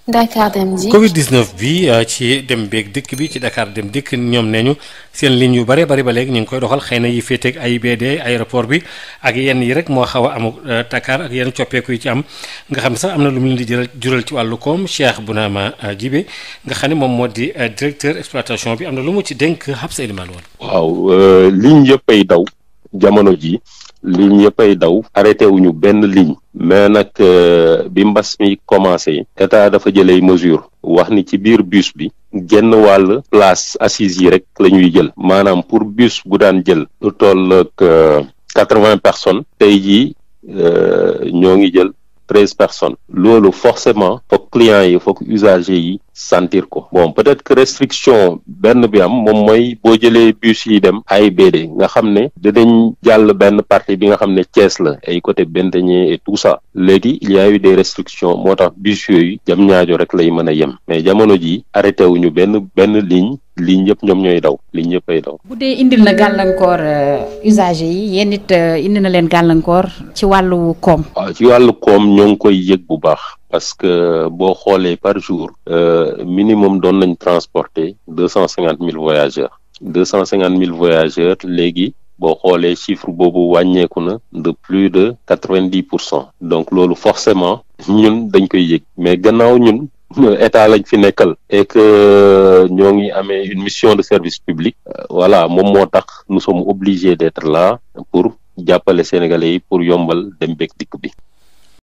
Dakar Dem Dikk. Covid 19 bi ci dem beeg dikk bi ci Dakar Dem Dikk ñoom nee ñu seen ligne yu bare bari ba léegi ñu ngi koy doxal xëy na yi féeteeg AIBD aéroport bi ak yenn yi rek moo xaw a amu Dakar ak yenn coppeeku yi ci am nga xam ne sax am na lu mu leen di jural ci wàllu koom Cheikh Bounama Djibé nga xam ne moom moo di directeur exploitation bi am na lu mu ci dénk Habsa Elimane woon. waaw ligne yëpp ay daw jamono ji ligne yëpp ay daw arrêté wuñu benn ligne mais nag bi mbas mi commencé état dafa jëlay mesure wax ni ci biir bus bi genn wàll place assise yi rek la ñuy jël maanaam pour bus bu daan jël lu toll ak 80 personnes tey jii ñoo ngi jël 13 personnes loolu forcément foog clients yi foog usagers yi sentir ko bon peut-être que restriction benn bi am moom mooy boo jëlee bus yi dem AIBD nga xam ne dinañ jàll benn partie bi nga xam ne Thiès la ay côté Benteñe et tout ça léegi il y a eu des restrictions moo tax bus yooyu jam ñaajo rek lay mën a yem mais jamono ji arrêté wuñu benn ligne yëpp ñoom ñooy daw ligne yëpp ay daw. bu dee indil na gàllankoor usagers yi yéen it indi na leen gàllankoor ci wàllu koom. waaw ci wàllu koom ñoo ngi koy yëg bu baax. parce que boo xoolee par jour minimum doon nañ transporter 250 000 voyageurs 250 000 voyageurs léegi boo xoolee chiffre boobu wàññeeku na de plus de 90%. donc loolu forcément ñun dañ koy yëg mais gannaaw ñun état lañ fi nekkal et que ñoo ngi amee une mission de service public voilà moom moo tax nous sommes obligés d'être là pour jàppale sénégalais yi pour yombal dem beeg dikk bi.